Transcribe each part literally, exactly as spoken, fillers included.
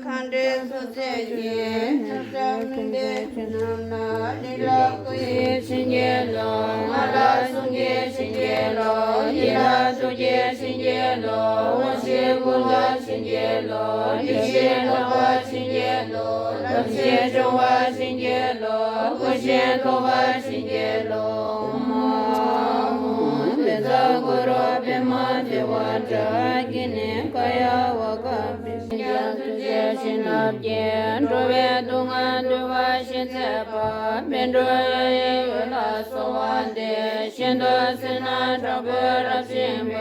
ཐང་འདྲེན་སོ་སོའི་ཉེ་ཐབས་ལ་མི་འདྲེན་ཆོས་རྣམས་ལ། ལུས་ལ་སྐུ་ཡི་བྱིན་གྱིས་རློབས། ངག་ལ་གསུང་གི་བྱིན་གྱིས་རློབས། ཡིད་ལ་ཐུགས་ཀྱི་བྱིན་གྱིས་རློབས། དབང་ཤེས་ཀུན་ལ་བྱིན་གྱིས་རློབས། ཡེ་ཤེས་ཐོབ་པ་བྱིན་གྱིས་རློབས། ལམ་ཤེས་སྦྱོང་བ་བྱིན་གྱིས་རློབས། ཀུན་ཤེས་ཐོབ་པ་བྱིན་གྱིས་རློབས། ཨོཾ་ཨཱཿཧཱུྃ། བཛྲ་གུ་རུ་པདྨ་དེ་བ་ཏྲཱི། ཀིནྞ་ཀཱ་ཡ་ཝཱ་ཀ་པི། ཡང་ཐུགས་རྗེ་བྱིན་རླབས་ཀྱིས། འགྲོ་བའི་སྡུག་བསྔལ་འདུལ་བར་ཤེས་མཛད་པ། བཻ་ཌཱུརྱ་ཡི་འོད་ལ་གསོལ་བ་འདེབས། ཤིན་ཏུ་བཟོད་ལྡན་དྲག་པོའི་རབ་བརྟན་པ།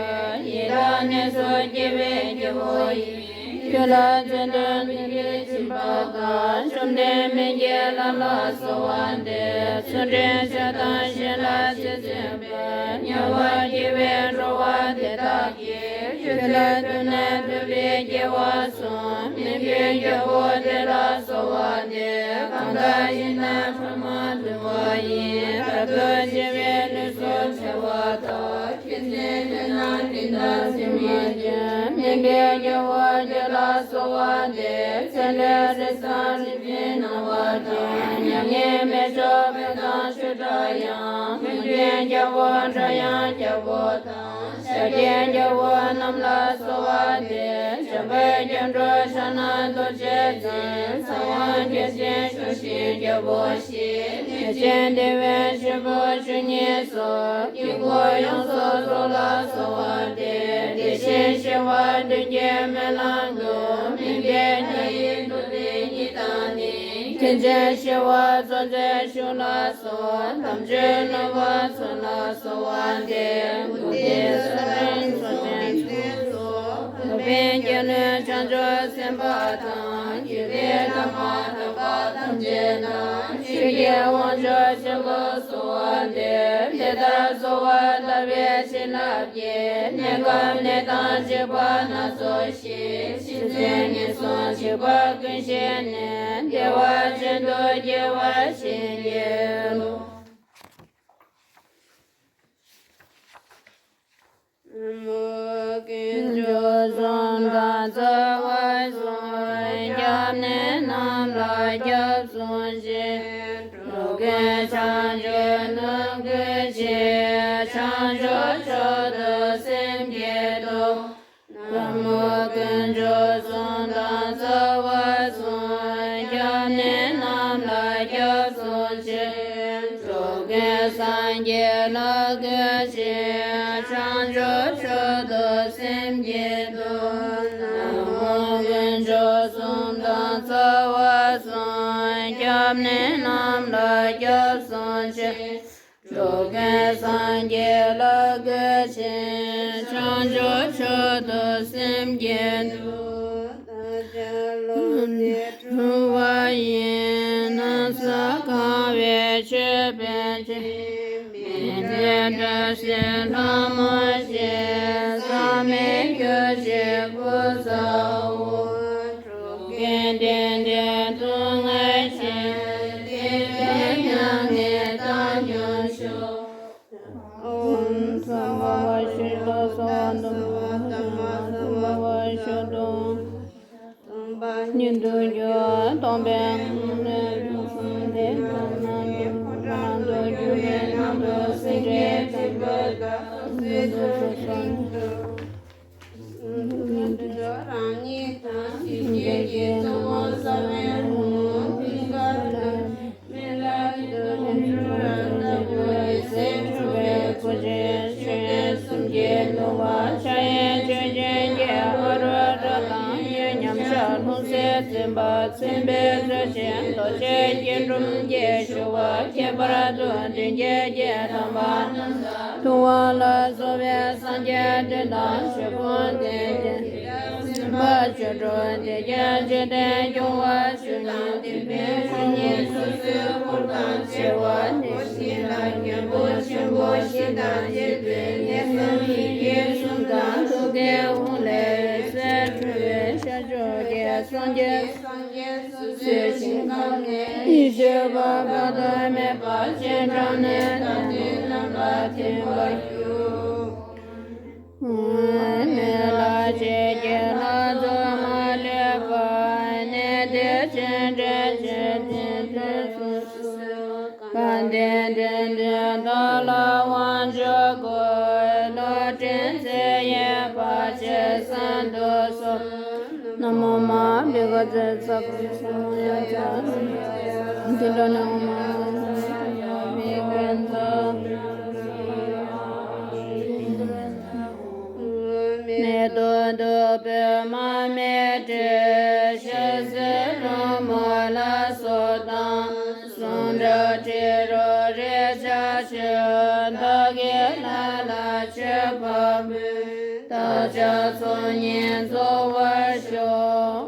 ཡི་དྭགས་གནས་སུ་སྐྱེ་བའི་རྒྱལ་པོ་ཡི། ཁྱོད་ལ་བརྩོན་འགྲུས་ཀྱིས་བྱིན་པ་དང་། བཅོམ་ལྡན་མི་ཡི་ལམ་ལ་གསོལ་བ་འདེབས། ཚུལ་ཁྲིམས་སྤྱོད་དང་གཞན་ལ་ཆེས་བརྩོན་པའི། དམྱལ་བར་སྐྱེ་བའི་འགྲོ་བ་དེ་དག་གི། ཁྱོད་ལ་བསྟུན་ནས་བསྟོད་པའི་སྐྱེ་བ་སྲུངས། མི་མཁྱེན་རྒྱལ་པོ་དེ་ལ་གསོལ་བ་འདེབས། གང་དག་ཞིང་དང་ཕ་མ་བསྟུན་པ་ཡིས། རབ་ཏུ་ཕྱིན་པའི་ལུས་སུ་འཆི་བ་དག། ཁྱེད་ཚོའི་ལུས་རྣམས་སྤྲིན་དང་ཚད་མེད་ཅན། སྨན་པའི་རྒྱལ་པོ་ཁྱོད་ལ་གསོལ་བ་འདེབས། ཚེ་ལས་རིགས་བཟང་རིགས་ཀྱི་སྣང་བ་དང་། མྱ་ངན་མི་འཇིགས་པའི་དྭངས་ཤེལ་སྒྲ་དབྱངས། མཁན་ཆེན་རྒྱལ་པོ་སྒྲ་དབྱངས་རྒྱལ་པོ་དང་། ཤཱཀྱའི་རྒྱལ་པོ་རྣམས་ལ་གསོལ་བ་འདེབས། འཇམ་དཔལ་སྐྱབས་འགྲོ་ཕྱག་ན་རྡོ་རྗེ་འཛིན། གསང་བ་རྒྱ་ཆེན་ཕྱོགས་བཞིའི་རྒྱལ་པོ་ཞེས། གནས་ཆེན་བདེ་བའི་ཆོས་འཁོར་བཅུ་གཉིས་སོགས། དཀྱིལ་འཁོར་ཡོངས་སུ་རྫོགས་ལ་གསོལ་བ་འདེབས། དེ་བཞིན་གཤེགས་པ་མདུན་གྱི་སྨོན་ལམ་དུ། སྨན་པའི་སྒྲ་ཡིས་འགྲོ་དོན་ཉིད་བདག་ནི། མཁན་ཆེན་ཞི་བ་རྫོགས་མཛད་ཞུ་ལ་སོགས། དམ་ཆོས་ནོད་པ་ཚོགས་ལ་གསོལ་བ་འདེབས། ཀུན་བདེ་ས་རཱ་ཡི་ཚོགས་ཆེན་ཚོགས་སོགས། ལོག་པའི་གཉའ་གནོན་བྱང་ཆུབ་སེམས་དཔའ་དང་། བརྒྱུད་པའི་བླ་མ་དམ་པ་ཐམས་ཅད་དང་། ཆོས་ཀྱི་དབང་ཕྱུག་ཆེན་པོར་གསོལ་བ་འདེབས། དེ་ལྟར་གསོལ་བ་བཏབ་པའི་བྱིན་རླབས་ཀྱིས། གནས་སྐབས་ནད་དང་འཇིགས་པ་སྣ་ཚོགས་ཞི། ཕྱི་མཚན་ངན་སོང་འཇིགས་པ་ཀུན་ཞི་ནས། བདེ་བ་ཅན་དུ་སྐྱེ་བར་བྱིན་གྱིས་རློབས། ན་མོ་དཀོན་མཆོག་གསུམ་དང་རྩ་བ་གསུམ། སྐྱབས་གནས་རྣམས་ལ་སྐྱབས་སུ་མཆི། འགྲོ་ཀུན་བྱང་ཆུབ་སློབ་དགོས་ཆེད། བྱང་ཆུབ་མཆོག་ཏུ་སེམས་བསྐྱེད་དོ། ན་མོ་དཀོན་མཆོག་གསུམ་དང་རྩ་བ་གསུམ། སྐྱབས་གནས་རྣམས་ལ་སྐྱབས་སུ་མཆི། འགྲོ་ཀུན་སངས་རྒྱས་ལ་གུས་ཕྱིར། བྱང་ཆུབ་མཆོག་ཏུ་སེམས་བསྐྱེད་དོ། ན་མོ་དཀོན་མཆོག་གསུམ་དང་རྩ་བ་གསུམ། སྐྱབས་གནས་རྣམས་ལ་སྐྱབས་སུ་མཆི། འགྲོ་ཀུན་སངས་རྒྱས་ལ་གུས་ཕྱིར། བྱང་ཆུབ་མཆོག་ཏུ་སེམས་བསྐྱེད་དོ། བདག་ཅག་བློ་འདས་གྲུབ་པ་ཡི། ན་བཟའ་གང་བའི་མཆོད་པའི་ཕྱིར། མི་འབྲལ་བཀྲ་ཤིས་ལྷ་མོ་ཆེ། བསམ་མེད་གྱུར་ཅིག་སྐུ་ཚ་བོ། འགྲོ་ཀུན་བདེ་འབྲས་སྡུག་བསྔལ་ཞི། བདེ་བའི་མྱ་ངན་རྟག་འབྱུང་ཤོག། ཨོཾ་སྭ་བྷཱ་ཝ་ཤཱི་ཏོ། སྭ་བྷཱ་ཏ་མ་སྭ་བྷཱ་ཝ་ཤཱི་ཏོ། སྟོང་པ་ཉིད་དུ་གྱུར། སྟོང་པའི་ངང་ལས་དུས་གསུམ་གཏན་དུ་བརྣག་པའི་ཕོ་བྲང་དུ་གྱུར་པའི་ནང་དུ། སེང་གེའི་སྤྲིན་ཕུང་དང་། སོ་སོའི་ཕོ་བྲང་དུ། རང་ཉིད་དང་སེམས་ཅན་གྱི་གཙོ་བོ་གསང་བའི་ཕུང་པོ་ཀུན་དགའ་དང་། སྨན་བླ་ཏིལ་འབྲུ་རཀྟ་པུས་མོའི་ཟས་འཁྲུ་བའི་སྒོ་ཅན་ཆོས་སྐྱོན་གསུམ་གྱིས་བསླུ་བ། འཆའ་ཡན་ཆོས་ཅན་གྱི་ཨ་རུ་ཏྲ་དང་། གཡོན་མཉམ་གཞག་ལྷུང་བཟེད་འཛིན་པ། མཚོན་པའི་མཛོད་ཆེན་རྡོ་རྗེ་སྐྱིལ་ཀྲུང་གིས་ཞུ་བ། ཁྱད་པར་དུ་མདུན་བསྐྱེད་ཀྱི་དམ་པ་རྣམས་དང་། ཐུབ་དབང་ལ་སོགས་པའི་སངས་རྒྱས་སྤྲིན་དང་། ཆོས་ཕུང་སྟེང་གི་སེམས་དཔའ་ཆོ་འཕྲུལ་སྡེ་བརྒྱད་འཇིག་རྟེན་སྐྱོང་བ་བཅུ་དང་། བདེན་པའི་ཆོས་ཉིད་སོ་སོའི་འཁོར་དང་བཅས་པ། སྒོ་བཞི་ལ་མགོན་པོ་ཆེན་པོ་བཞི་དང་བཅས་པའི་གནས་གསུམ་ཡི་གེ་གསུམ་དང་། ཐུགས་ཀའི་དབང་ལས་འོད་ཟེར་འཕྲོ་བའི་ཤར་ཕྱོགས་ཀྱི་སངས་རྒྱས། སངས་རྒྱས་སོ་སོའི་ཞིང་ཁམས་ནས། ཡེ་ཤེས་པ་དཔག་ཏུ་མེད་པ་སྤྱན་དྲངས་ནས། བདག་འདི་རྣམས་ལ་ཐིམ་པར་ཞུ། ནད་ལ་མཆེད་ཀྱི་ལྷ་ཚོགས་མ་ལུས་པ། ནད་ སྤྱན་འདྲེན་བྱེད་ཅིང་དུས་སུ་གསོལ། དཔལ་ལྡན་དྲིན་ཅན་བདག་ལ་དབང་བསྐུར་དགོས། བློ་གྲོས་མཛད་ཡས་བར་ཆད་གསུམ་དུ་སོལ། ན་མོ་མ་བི་ག་ཙ་ཙ་ཀ་ས་ཡ་ཙ། དེ་འདྲ་ན་མ་མེད་དོ་འདུག་པའི་མ་མེད་དྲི། ཞལ་ཟས་རོལ་མོ་ལ་སོགས་དང་། ཟུང་འཇུག་དྲི་རོ་རེག་བྱ་ཆོས། བདག་གི་ལྷ་ལ་མཆོད་པ་འབུལ། བདག་ཅག་ཚོགས་གཉིས་རྫོགས་པར་ཤོག།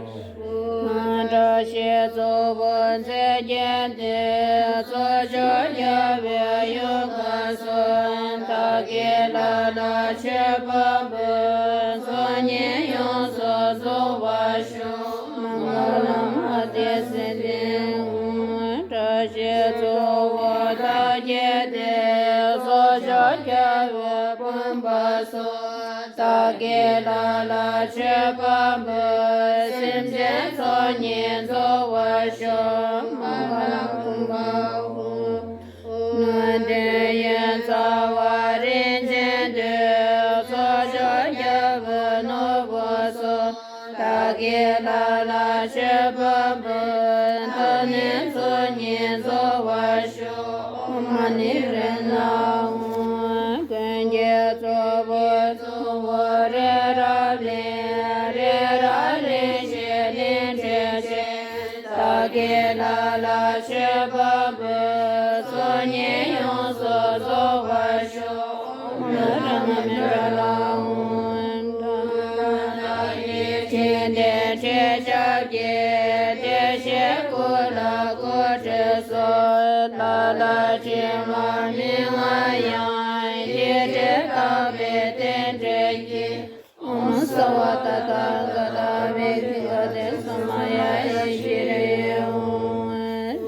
བཀྲ་ཤིས་ཚོགས་པོ་མཛེས་བརྒྱན་ཏེ། ཚོགས་མཆོག་རྒྱལ་བའི་ཡུལ་ག་སོགས། བདག་གི་ལྷ་ལ་མཆོད་པ་འབུལ། ཚོགས་གཉིས་ཡོངས་སུ་རྫོགས་པར་ཤོག། མ་ག་ལ་མ་དེ་སི་ཏེ། བཀྲ་ཤིས་ཚོགས་པོ་མཐའ་རྒྱས་ཏེ། ཚོགས་མཆོག་རྒྱལ་བའི་དཔོན་པོ་སོགས། བདག་གི་ལྷ་ལ་མཆོད་པ་འབུལ། སེམས་ཅན་ཚོགས་གཉིས་རྫོགས་པར་ཤོག། མ་ག་ལ་ཀུན་དགའ་བོ། ནོར་ལྡན་ཡོན་ཚ་བ་རིན་ཆེན་འདུས། ཚོགས་མཆོག་རྒྱལ་པོའི་ནོར་བུ་སོགས། བདག་གི་ལྷ་ལ་མཆོད་པ་འབུལ། མཐའ་ནི་ཚོགས་གཉིས་རྫོགས་པར་ཤོག། ཨོཾ་མ་ཎི་རཏྣ་ཧཱུྃ། ཀུན་མཁྱེན་གཙོ་བོ་གཙོ་བོ་རི་རབ་གླིང་། རི་རབ་གླིང་བཞི་གླིང་ཕྲན་ཆེན། བདག་གི་ལྷ་ལ་མཆོད་པ་འབུལ། ཚོགས་གཉིས་ཡོངས་སུ་རྫོགས་པར་ཤོག། ཨོཾ་རཏྣ་མཎྜ་ལ་ཧཱུྃ། བདག་ཉིད་ཕྱི་ནས་ཁྲིད་ཞབས་ཀྱི། བདེ་གཤེགས་སྐུ་ལ་སྐུ་ཁྲུས་གསོལ། ལ་ལ་དྲི་མ་མི་མངའ་ཡང་། ཡིད་བདེ་དག་པའི་རྟེན་འབྲེལ་གྱིས། ཨོཾ་སརྦ་ཏ་ཏ་ག་ཏ་བི་ཀ་ཏེ་ས་མ་ཡ་ཤི་རི་ཨོཾ།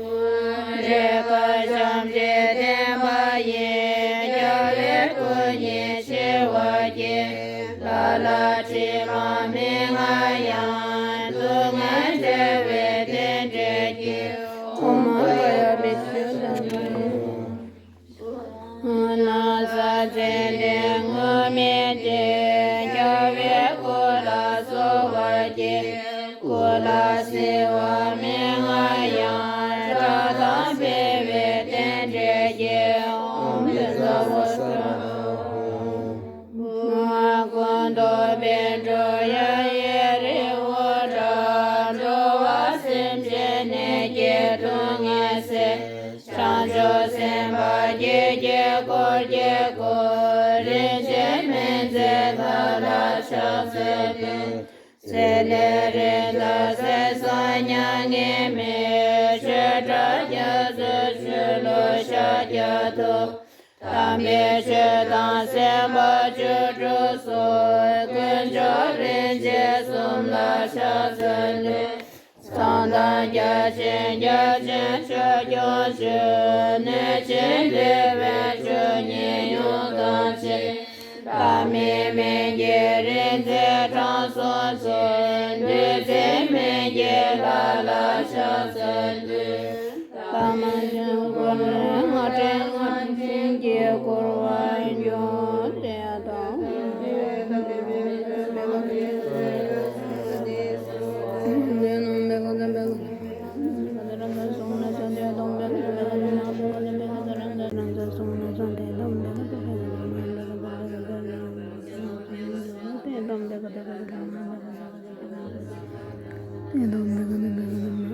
རེ་ཁཱ་ཤམ་བྷི་བདེན་པ་ཡིས། རྒྱལ་བའི་སྐུ་གཉིས་ཆེ་བར་བསྐྱེད། ལ་ལ་དྲི་མ་མི་མངའ་ཡང་། སྡུག་བསྔལ་བྲལ་བའི་རྟེན་འབྲེལ་གྱིས། ཨོཾ་ཨ་ཀ་ཡ་བི་ཤུདྡྷ་མ་ཎི། ནང་གསང་ཚེ་འདས་དངོས་མེད་དེ། རྒྱལ་བའི་སྐུ་ལ་གསོལ་བ་བསྐྱེད། སྐུ་ལ་བསིལ་བ་མི་མངའ་ཡང་། སྐྲག་དང་འབེལ་བའི་རྟེན་འབྲེལ་གྱིས། ཨོཾ་བཛྲ་བྷ་དྲ། སྐུ་མདོག་པཎ་གྲུབ་ཡ་ཡི་རི་བོ་འདྲ། འགྲོ་བ་སེམས་ཅན་ནད་ཀྱི་སྡུག་བསྔལ་སེལ། བྱང་ཆུབ་སེམས་དཔའ་བརྒྱད་ཀྱིས་བསྐོར་བརྒྱད་བསྐོར། རིན་ཆེན་མེ་མཛད་ལྷ་ལ་ཕྱག་འཚལ་ཏེ། ཚེ་ལས་རིང་ལ་ཟས་གསུམ་མྱ་ངན་མེད། ཆོས་སྒྲ་རྒྱ་མཚོའི་ཆུ་ལུད་ཤཱཀྱ་ཐུབ། དམ་པའི་ཆོས་དང་སེམས་དཔའ་བཅུ་དྲུག་སོགས། དཀོན་མཆོག་རིན་ཆེན་གསུམ་ལ་ཕྱག་འཚལ་ཏེ། མཚན་དང་རྒྱ་ཆེན་རྒྱ་ཆེན་ཆོས་སྐྱོང་མཆོད། གནོད་སྦྱིན་འདུལ་བའི་མཆོག་གཉིས་ཡོངས་དག་ཅིང་། ལྷ་མིའི་མིང་གི་རིག་འཛིན་དྲང་སྲོང་མཚོན། བདུད་རྩིའི་མིང་གི་ལྷ་ལ་ཕྱག་འཚལ་ཏེ། ལྷ་མ་བྱོན་འཁོར་ལོའི་རྔ་སྒྲས་རྔ་སྒྲ་བརྒྱད་ཀྱིས་བསྐོར་བར་འགྱུར། དེ་ཡང་དང་